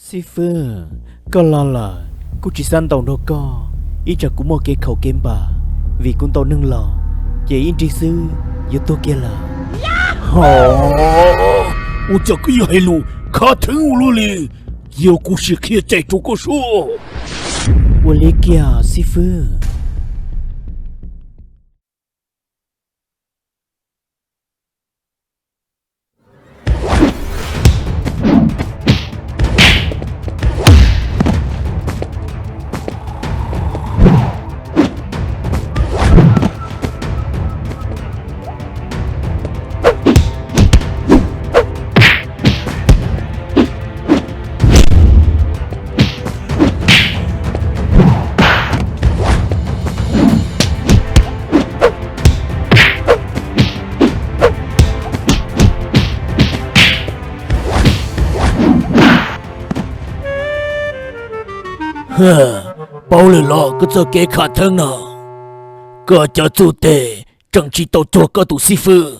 Xib fwb, koj los lawm, kuv tsis xav ntaus nrog koj, ib tsam kuv muaj kev khaum kev npam, vim kuv ntaus neeg los ces ib nrig xwb yuav tuag kiag lawm. Ho, ua cas koj yuav hais lus khav theeb ua luaj li? Yog kuv sim qhia cai rau koj sub. Ua li kiag xib fwb. Paub lawm los koj txoj kev khav theeb no, koj cov txuj tes tseem tsis tau cuag koj tus xib fwb.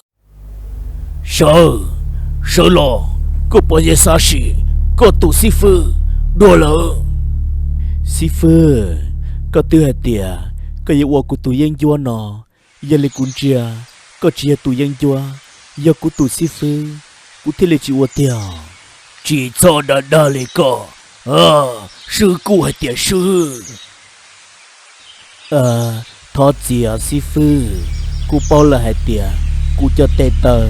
Sawv, sawv los, koj puas yuav xav sim koj tus xib fwb dua lawm? Xib fwb, koj twb hais tias koj yuav ua kuv tus yeeb ncuab no, yog li kuv ntsia koj tsis yog tus yeeb ncuab, yog kuv tus xib fwb, kuv thiaj li tsis ua tiag. Tsis txhob dag dag li koj, swb kuj hais tias swb. Thov txim xib fwb, kuv paub lawm hais tias kuv cov tes taw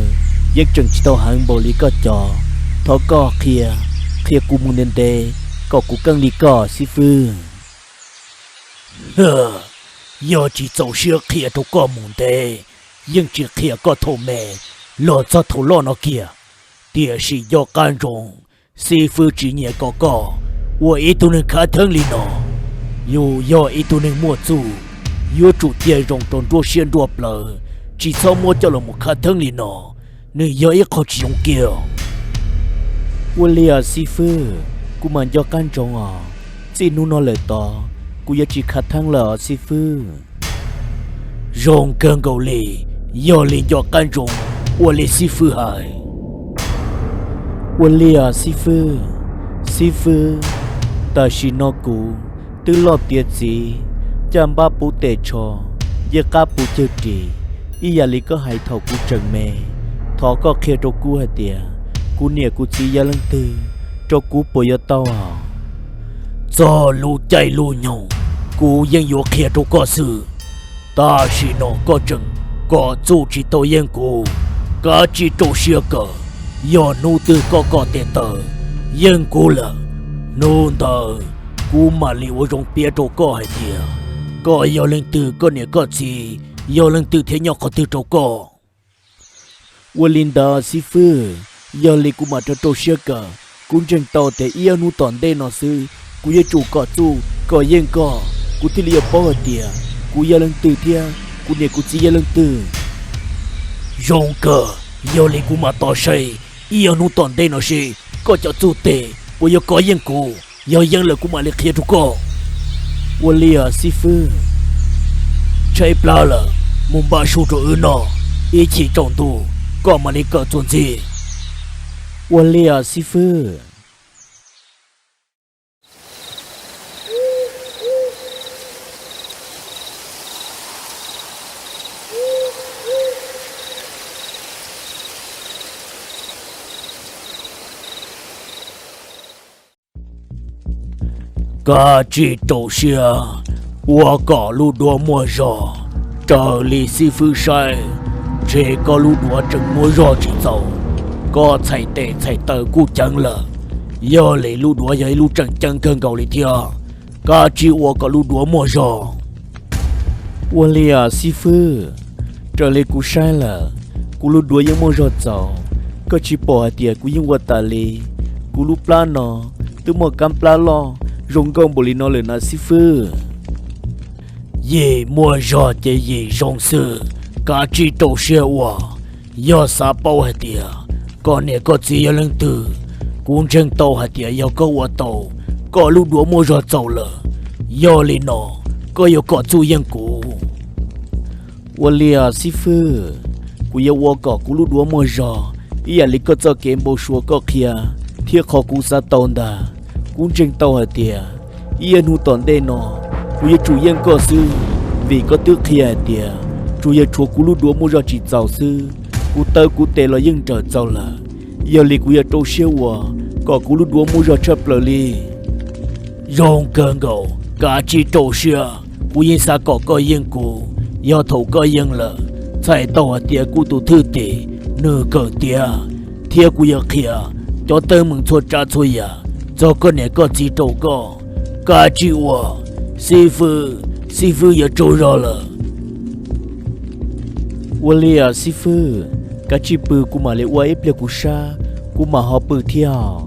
yeej tseem tsis tau heev npaum li koj cov. Thov koj qhia, qhia kuv mus ntev ntev kom kuv keej li koj xib fwb. Yog tsis txaus siab qhia rau koj mus ntev, yeej tsis qhia koj thaum me los txog thaum loj no kiag. Tiam sis nco qab ntsoov, xib fwb tsis nyiam kom koj ua ib tug neeg khav theeb li no. Yus yog ib tug neeg muaj txuj, yuav tsum cia zoo rau nruab siab nruab plawv, tsis txhob muab coj los mus khav theeb li no, nws yog ib qho tsis zoo kiag. Ua li os xib fwb, kuv mam nco qab ntsoov os. Txij hnub no lawm tod, kuv yuav tsis khav theeb lawm os xib fwb. Zoo kawg nkaus li, yog li nco qab ntsoov ua li xib fwb hais. Ua li os xib fwb. Xib fwb, tam sim no kuv twb loj tiav txiv, caj npab puv tes tsho, ncej qab puv cawg ris, ib yam li koj hais thaum kuv tseem me. Thov koj qhia rau kuv hais tias kuv niam kuv txiv yog leej twg, rau kuv puas yuav tau os? Txog lub caij lub nyoog, kuv yeej yuav qhia rau koj xwb. Tam sim no koj tseem kom txuj tsis tau yeej kuv, kav tsij rau siab kawm, yog hnub twg koj kom tes taw yeej kuv lawm, hnub ntawd kuv mam li ua zoo piav rau koj hais tias koj yog leej twg, koj niam koj txiv yog leej twg thiab nyob qhov twg rau koj. Ua li ntawd xib fwb, yog li kuv mam rau rau siab kawm. Kuv ntseeg tau tias ib ob hnub tom ntej no xwb, kuv yuav tsum kom txuj kom yeej koj, kuv thiaj li yuav paub hais tias kuv yog leej twg thiab kuv niam kuv txiv yog leej twg. Zoo kawg, yog li kuv mam tos saib ib ob hnub tom ntej no seb koj cov txuj tes puas yuav kov yeej kuv. Yog yeej lawm kuv mam li qhia rau koj. Ua li os xib fwb. Tshaib plab lawm, mus npaj su rau wb noj, ib chim tsaus ntuj koj mam li kawm txuas ntxiv. Ua li os xib fwb. Kav tsij rau siab ua kom lub duav muaj zog raws li xib fwb saib. Ntshe koj lub duav tseem muaj zog tsis txaus, koj txhais tes txhais taw kuj ceev lawm, yog li lub duav yog ib lub tseem ceeb kawg nkaus li thiab. Kav tsij ua kom lub duav muaj zog. Ua li os xib fwb, raws li kuv saib lawm, kuv lub duav yeej muaj zog txaus. Koj tsis pom hais tias kuv yeej ua tas li, kuv lub plab no twb muaj kab plab loj zoo nkauj npaum li no lawm na xib fwb. Yim muaj zog ces yim zoo xwb, kav tsij rau siab ua. Yog xav paub hais tias koj niam koj txiv yog leej twg, kuv ntseeg tau hais tias yog koj ua tau, koj lub duav muaj zog txaus lawm. Yog li no, koj yuav kom txuj yeej kuv. Ua li os xib fwb, kuv yuav ua kom kuv lub duav muaj zog ib yam li koj txoj kev npau suav koj qhia thiab qhov kuv xav tau ntag. Kuv ntseeg tau hais tias ib ob hnub tom ntej no kuv yuav tsum yeej koj xwb, vim koj twb qhia hais tias tsuas yog tshuav kuv lub duav muaj zog tsis txaus xwb, kuv taw kuv tes los yeej raws txaus lawm. Yog li kuv yuav rau siab ua kom kuv lub duav muaj zog tshaj plaws li. Zoo kawg nkaus, kav tsij rau siab, kuv yeej xav kom koj yeej kuv. Yog thaum koj yeej lawm, txhais tau hais tias kuv tus thwj tim nws kawm tiav, thiab kuv yuav qhia cov teeb meem txhua tsav txhua yam txog koj niam koj txiv rau koj. Kav tsij ua, xib fwb, xib fwb yuav tsaug zog lawm. Ua li os xib fwb, kav tsij pw kuv mam li ua ib pliag kuv sab, kuv mam ho pw thiab.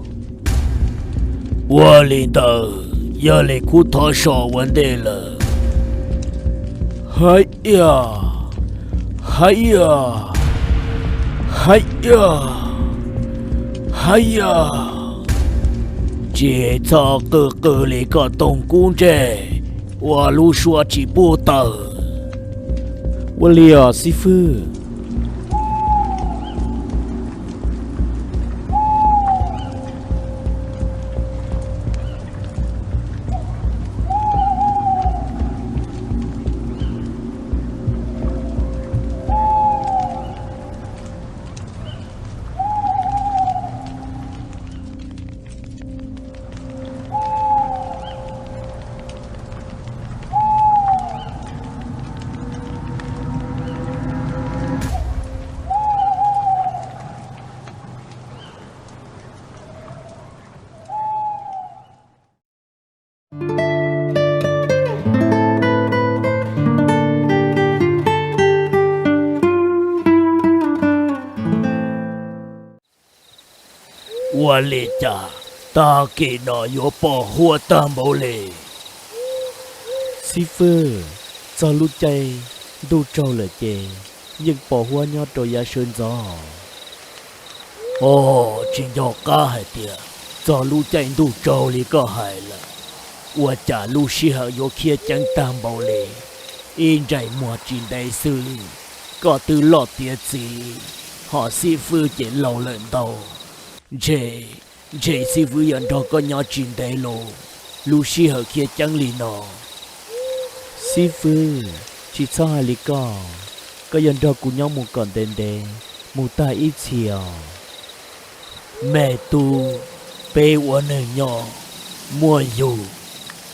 Ua li ntawd, yog li kuv thov so ua ntej lawm. Hais ib, hais ib, hais ib, hais ib. Tsis txhob qw qw li koj toog kub ntsej, ua lub suab tsis pub tawm. Ua li os xib fwb. Ua li cas tag kis no yuav pos huab tag npaum li? Xib fwb, txog lub caij ntuj tsaug lawm ces yeej pos huab nyob rau yav sawv ntxov. Os, tsis nco qab hais tias txog lub caij ntuj tsaug li koj hais lawm. Ua cas lub sij hawm yuav khiav ceev tag npaum li? Ib ntsais muag tsis ntev xwb, koj twb loj tiav txiv, ho xib fwb ces laus lawm ntau. Ntshe, ntshe xib fwb yuav nrog koj nyob tsis ntev lauj, lub sij hawm khiav ceev li no. Xib fwb, tsis txhob hais li koj, koj yuav nrog kuv nyob mus kom ntev ntev, mus tag ib txhis os. Me tub, peb ua neeg nyob muaj yug,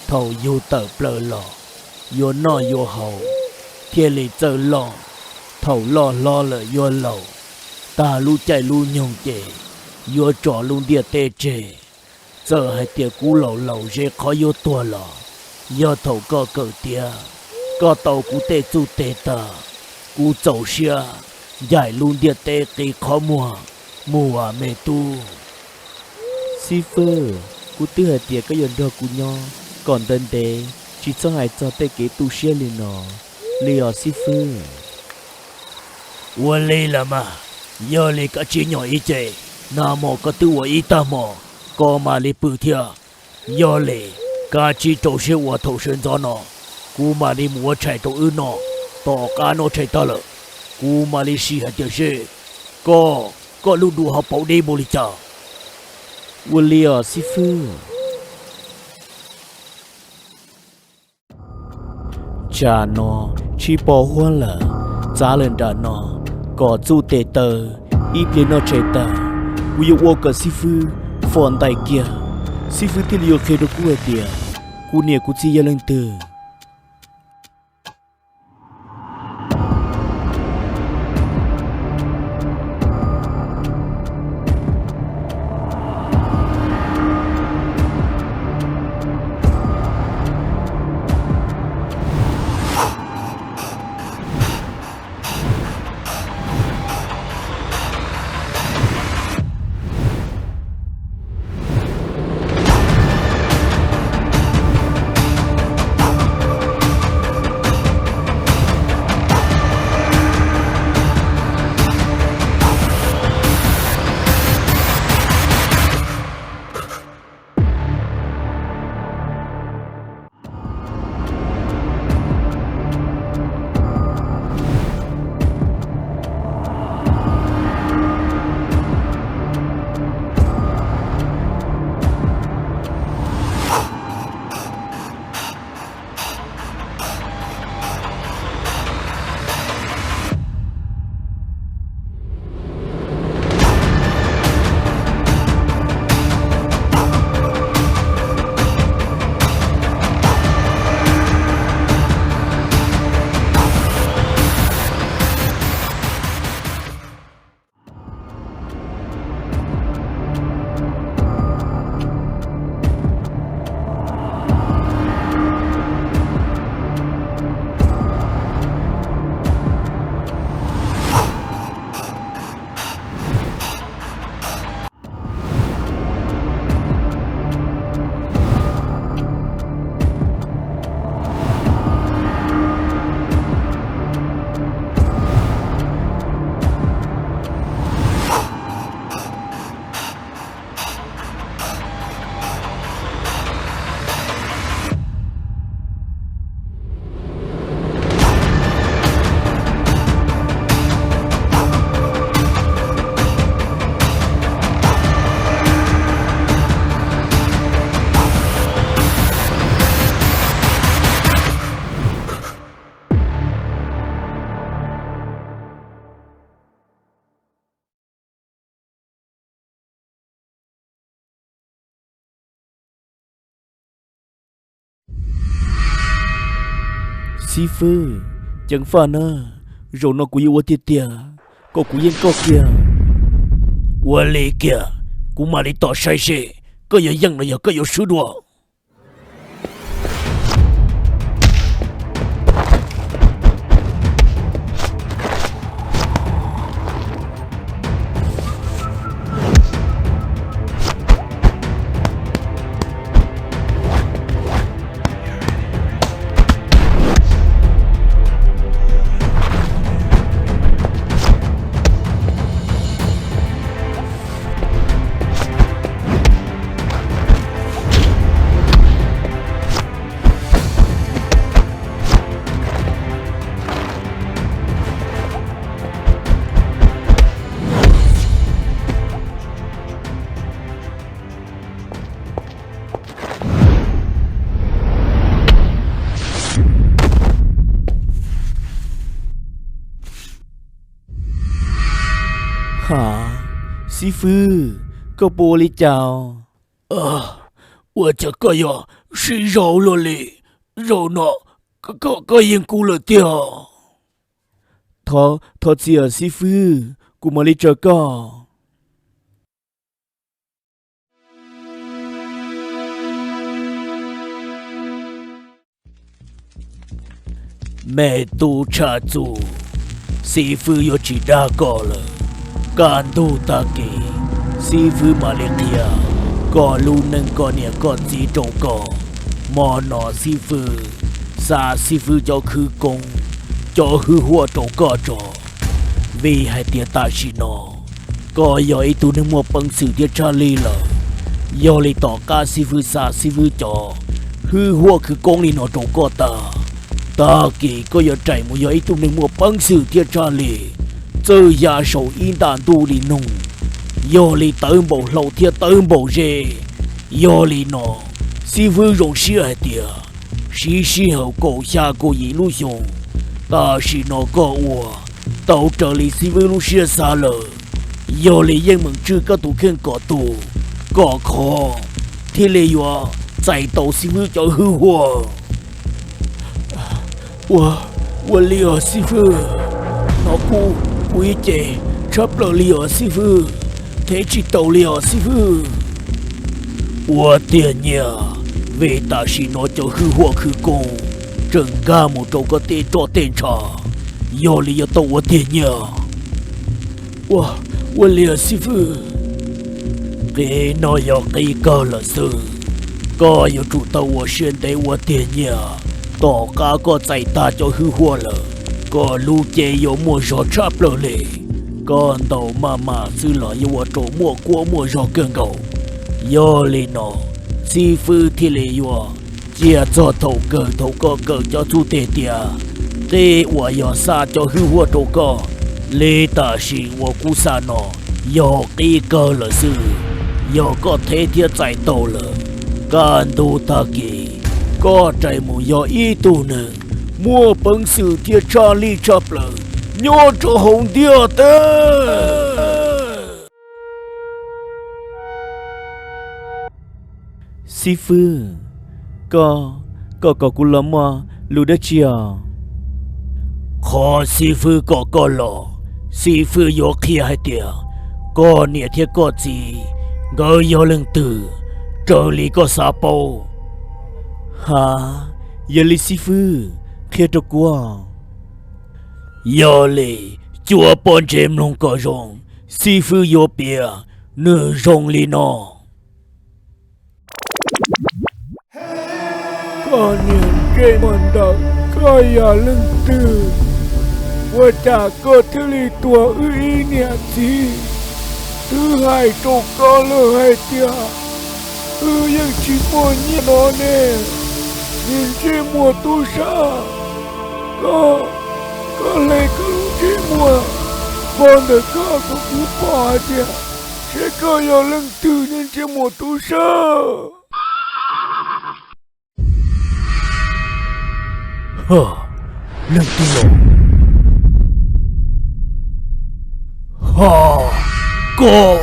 thaum yug tawm plaws los yuav noj yuav haus thiaj li txawj loj. Thaum loj hlob lawm yuav laus, tag lub caij lub nyoog ces yuav tso lub ntiaj teb tseg. Txawm hais tias kuv laus laus ze qhov yuav tuag los, yog thaum koj kawm tiav, koj tau kuv tej txuj tes tag, kuv txaus siab ncaim lub ntiaj teb qi qhov muag mus as me tub. Xib fwb, kuv twb hais tias koj yuav nrog kuv nyob kom ntev ntev, tsis txhob hais txog tej kev tu siab li no li os xib fwb. Ua li los mas, yog li kav tsij nyob ib ce, nag hmo koj twb ua ib tag hmo, koj mam li pw thiab. Yog li, kav tsij rau siab ua, thaum sawv ntxov no kuv mam li mus ua tshais rau wb noj. Tom qab noj tshais tag lawm, kuv mam li sim hais tias seb koj, koj lub duav ho pauv deb npaum li cas. Ua li os xib fwb. Tsam no tsis pos huab lawm, txav lawm nram no kom txuj tes taw, ib pliag noj tshais tag, kuv yuav ua kom xib fwb fom ntais kiag, xib fwb thiaj li yuav qhia rau kuv hais tias kuv niam kuv txiv yog leej twg. Xib fwb, ceev faj na, zaum no kuv yuav ua tiag tiag, kom kuv yeej koj kiag. Ua li kiag, kuv mam li tom saib seb koj yuav yeej los yog koj yuav swb dua. Ha, xib fwb, koj puas ua li cas? Ua cas koj yuav sib zog luaj li? Zaum no koj yeej kub lawm tiag. Thov txim xib fwb, kuv mam li tsaws koj. Me tub tshaj txuj, xib fwb yuav tsis dag koj lawm. Kaj ntug tag kis, xib fwb mam li qhia koj lub neej koj niam koj txiv rau koj. Hmo no xib fwb xa xib fwb cov khwv koob, cov hwj huaj rau koj tso, vim hais tias tam sim no koj yog ib tug neeg muaj peev xwm thiab txhaj li lawm. Yog li tom qab xib fwb xa xib fwb cov hwj huaj khwv koob li no rau koj tag, tag kis koj yuav rais mus yog ib tug neeg muaj peev xwm thiab txhaj li, txawj ya saum ib nta ntuj li noog, yog li tawv npaum hlau thiab tawv npaum ze. Yog li no, xib fwb zoo siab hais tias siv sij hawm kaum xya kaum yim lub xyoo, tam sim no koj ua tau raws li xib fwb lub siab xav lawm. Yog li yeej meem tswj koj tus kheej kom tus, kom khov, thiaj li yuav txais tau xib fwb cov hwj huaj. Ua, ua li os xib fwb, no kuv, kuv ib ce tshaj plaws li os xib fwb, thev tsis taus li os xib fwb. Ua tiag nyiaj, vim tam sim no cov hwj huaj khwv koob tseem nkag mus rau koj tej roj tej ntsha, yog li yuav tau ua tiag nyiaj. Ua, ua li os xib fwb. Qib no yog qib kawg lawm xwb, koj yuav tsum tau ua siab ntev ua tiag nyiaj, tom qab koj txais tag cov hwj huaj lawm, koj lub cev yuav muaj zog tshaj plaws li. Koj ntaus maj mam xwb los yuav ua rau muaj kuab muaj zog kawg nkaus. Yog li no, xib fwb thiaj li yuav cia txog thaum kawg thaum koj kawm cov txuj teg tias, qib uas yog xa cov hwj huaj rau koj li tam sim uas kuv xa no, yog qib kawg lawm xwb. Yog koj thev thiab txais tau lawm, kaj ntug tag kis koj rais mus yog ib tug neeg muaj peev xwm thiab txhaj li tshaj plaws nyob rau hauv ntiaj teb. Xib fwb, koj, koj kom kuv los muaj lus dab tsi os? Qhov xib fwb kom koj los, xib fwb yuav qhia hais tias koj niam thiab koj txiv nkawd yog leej twg raws li koj xav paub. Ha, yog li xib fwb qhia rau kuv. Yog li, cuab pob ntseg mloog kom zoo, xib fwb yuav piav nws zoo li no. Koj niag ntsej muag ntawd, koj yog leej twg? Ua cas koj thiaj li tuag wb ib niam txiv? Twb hais rau koj lawm hais tias wb yeej tsis muaj nyiaj no ne, niag ntsej muag tub sab. Koj, koj hle koj lub ntsej muag pog ntawm koj kom kuv pom hais tias seb koj yog leej twg, niag ntsej muag tub sab. Leej twg los? Ha, koj,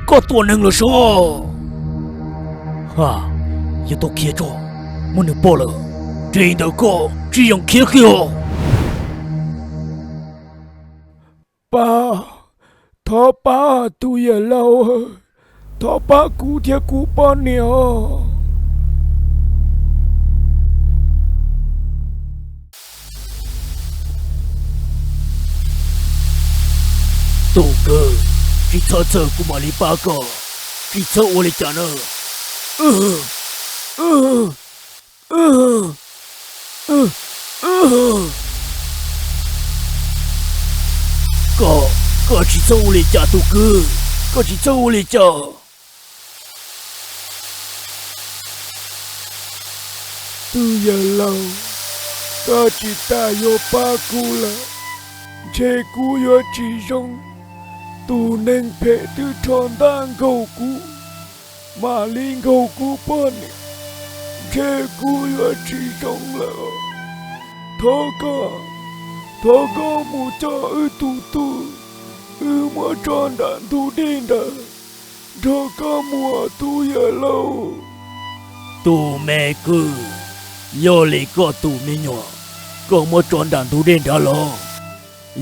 koj tua neeg los sob? Ha, yog tau khiav tso, muab nws pom lawm, ntshe ntawm koj tsis yog khiav kiag. Pab, thov pab tus yawg laus, thov pab kuv thiab kuv poj niam. Tus kwv, tsis txhob txhawj, kuv mam li pab koj, tsis txhob ua li cas na. Koj, koj tsis txhob ua li cas tus kwv, koj tsis txhob ua li cas. Tus yawg laus, koj tsis tas yuav pab kuv lawm, ntshe kuv yuav tsis zoo. Tus neeg phem twb rho ntaj nkaug kuv, mam li nkaug kuv poj niam, ntshe kuv yuav tsis zoo lawm. Thov koj, thov koj mus coj wb tus tub, wb muab tso nram ntug dej nrad, nrog koj mus, tus yawg laus. Tus me kwv, yog li koj tus me nyuam, koj muab tso nram ntug dej nrad los,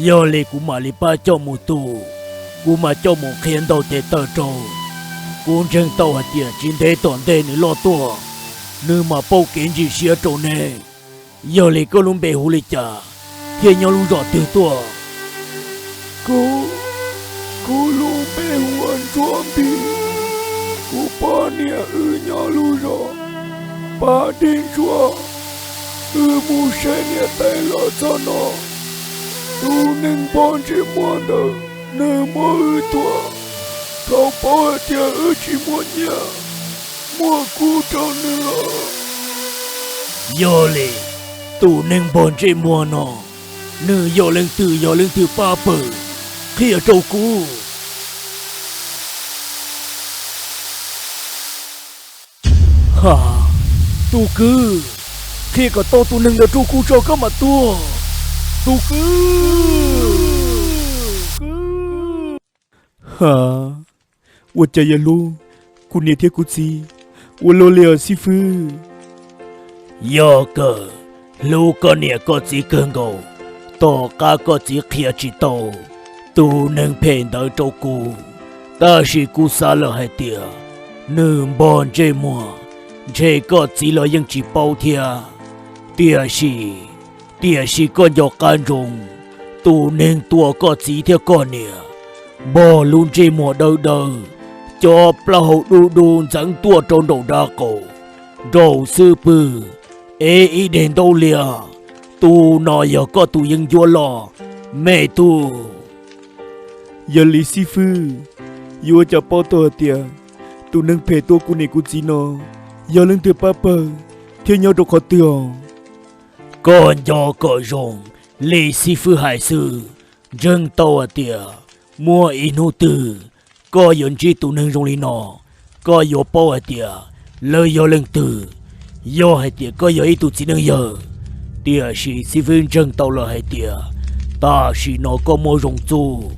yog li kuv mam li pab coj mus tu, kuv mam coj mus qhia ntau tes taw rau. Kuv ntseeg tau hais tias tsis ntev tom ntej nws loj tuaj, nws mam paub kev ntsis siab rau nej. Yog li koj lub npe hu li cas, thiab nyob lub zos twg tuaj? Kuv, kuv lub npe hu ua Ntsuab Npis, kuv poj niam wb nyob lub zos Pas Dej Ntsuab. Wb mus saib niam tais los txog no, tus neeg npog ntsej muag ntawd nws muab wb tua, thaum paub hais tias wb tsis muaj nyiaj, muab kuv rau nws. Yog li, tus neeg npog ntsej muag no, nws yog leej twg, yog leej twg pab pawg, qhia rau kuv. Ha, tus kwv, qhia kom tau tus neeg ntawd rau kuv tso koj mam tuaj. Tus kwv. Ha, ua cas yog hlub kuv niam thiab kuv txiv ua luaj li os xib fwb? Yog kawg, hlub koj niam koj txiv kawg nkaus. Tom qab koj txiv qhia tsis tau tus neeg phem ntawd rau kuv, tab sis kuv xav lawm hais tias nws npog ntsej muag, ntshe koj txiv los yeej tsis paub thiab. Tiam sis, tiam sis koj nco qab ntsoov, tus neeg tua koj txiv thiab koj niam, npog lub ntsej muag dawb dawb, cov plaub hau dub dub ntxeev tuaj rau nraum nrav qaum, nraum xub pwg, ev ib daim ntaub liag. Tus no yog koj tus yeeb ncuab loj, me tub. Yog li xib fwb, yuav ua cas paub tau hais tias tus neeg phem tua kuv niam kuv txiv no yog leej twg pab pawg thiab nyob rau qhov twg os? Koj nco kom zoo li xib fwb hais xwb, ntseeg tau hais tias muaj ib hnub twg koj yuav ntsib tus neeg zoo li no, koj yuav paub hais tias lawv yog leej twg. Yog hais tias koj yog ib tug txiv neej yawg, tiam sis xib fwb ntseeg tau lawm hais tias tam sim no koj muaj zoo txuj.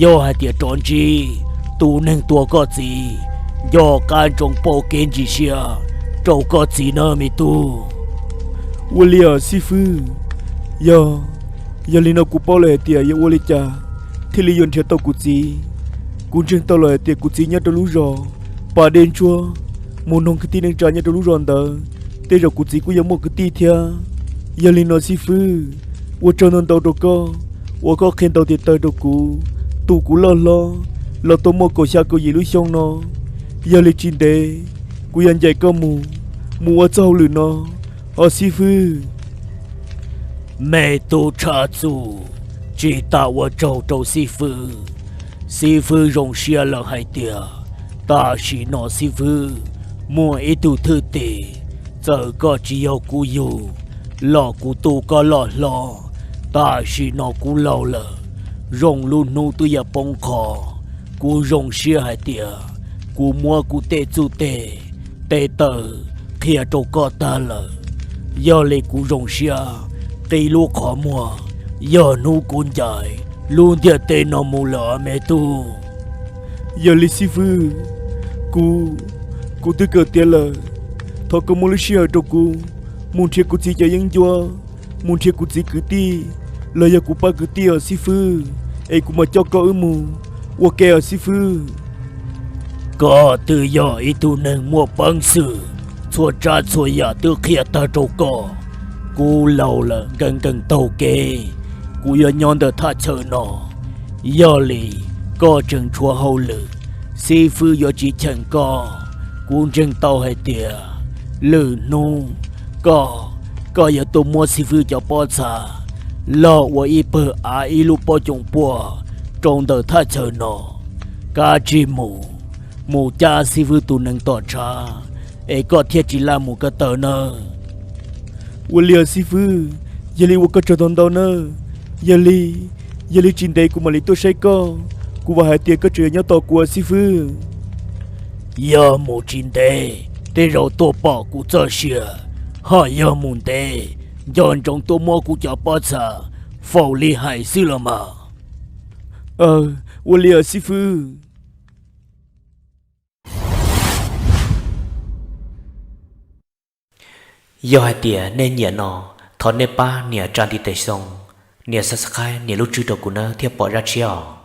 Yog hais tias rov ntsib tus neeg tua koj txiv, nco qab ntsoov pauj kev ntsis siab rau koj txiv na me tub. Ua li os xib fwb, yog, yog li no kuv paub lawm hais tias yuav ua li cas thiaj li yuav nrhiav tau kuv txiv. Kuv ntseeg tau lawm hais tias kuv txiv nyob rau lub zos Pas Dej Ntsuab, mus noog kwv tij neej tsa nyob rau lub zos ntawd, tej zaum kuv txiv kuj yuav muaj kwv tij thiab. Yog li no xib fwb, ua tsaug ntau ntau rau koj uas koj qhia ntau tes taw rau kuv, tu kuv loj hlob los tau muaj kaum xya kaum yim lub xyoo no. Yog li tsis ntev kuv yuav ncaim koj mus, mus ua txoj hauj lwm no os xib fwb. Me tub Tshaj Txuj tsis tas ua tsaug rau xib fwb. Xib fwb zoo siab lawm hais tias tam sim no xib fwb muaj ib tug thwj tim, txawm koj tsis yog kuv yug los kuv tu koj loj hlob. Tam sim no kuv laus lawm, zoo lub hnub twb yuav poob qho. Kuv zoo siab hais tias kuv muab kuv tej txuj tej, tej taw qhia rau koj tag lawm. Yog li kuv zoo siab qi lub qhov muag, yog hnub kuv ncaim lub ntiaj teb no mus lawm me tub. Yog li xib fwb, kuv, kuv twb kawm tiav lawm. Thov koj muab lub sij hawm rau kuv mus nrhiav kuv txiv cov yeeb ncuab, mus nrhiav kuv txiv kwv tij los yog kuv pab kwv tij os xib fwb, es kuv mam coj koj wb mus ua ke os xib fwb. Koj twb yog ib tug neeg muaj peev xwm, txhua tsav txhua yam twb qhia tag rau koj. Kuv laus lawm nkees nkees taug kev, kuv yuav nyob ntawm thaj chaw no. Yog li koj tseem tshuav hauj lwm, xib fwb yuav tsis cheem koj. Kuv ntseeg tau hais tias lwm hnub koj, koj yuav tuaj muab xib fwb cov pob txha log ua ib pawg av ib lub pob coom puaj rau ntawm thaj chaw no. Kav tsij mus, mus cab xib fwb tus nees tom tshav, es koj thiaj tsis laj mus ko taw nawb. Ua li os xib fwb, yog li ua koj tsaug ntau ntau nawb. Yog li, yog li tsis ntev kuv mam li tuaj saib koj, kuv vam hais tias koj tseem yuav nyob tos kuv os xib fwb. Yog mus tsis ntev, tej zaum tuaj pom kuv txoj sia, ho yog mus ntev, nco ntsoov tuaj muab kuv cov pob txha faus li hais xwb los mas. Ua li os xib fwb. Yog hais tias nej nyiam no, thov nej pab nias tsa ntiv tes xoo, nias subscribe, nias lub tswb rau kuv nawb thiaj pom zaj tshiab os.